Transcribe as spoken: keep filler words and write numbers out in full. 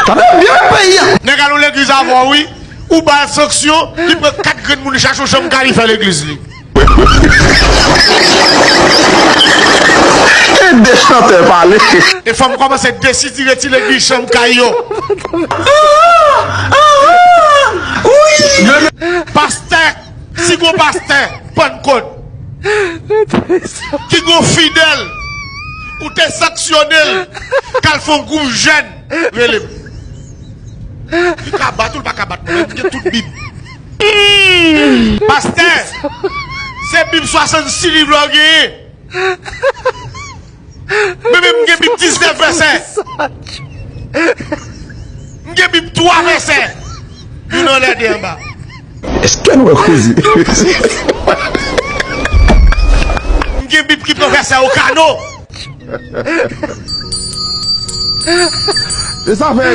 Sa fè byen peyi a. Nèg al nan legliz avè w wi. Ou ba l sanksyon, li pran kat grenn moun chache yon chanm kay li fè legliz li. Kite chantè pale. E fanm kòmanse desitire ti legliz chanm kay yo. Pastè, si gon pastè, pannkòt, ki gon fidèl, ou te sanksyone l, k al fè yon gwoup jèn, rele m. Li ka bat ou, li pa ka bat mwen, li gen tout Bib. Pastè, se Bib swasannsis liv la w genyen. Men menm m gen Bib diznèf vèsè. M gen Bib twa vèsè. Youn anlè, de anba. Èske nou wè koze? M gen Bib ki pran vèsè o kano. E sa fè ri.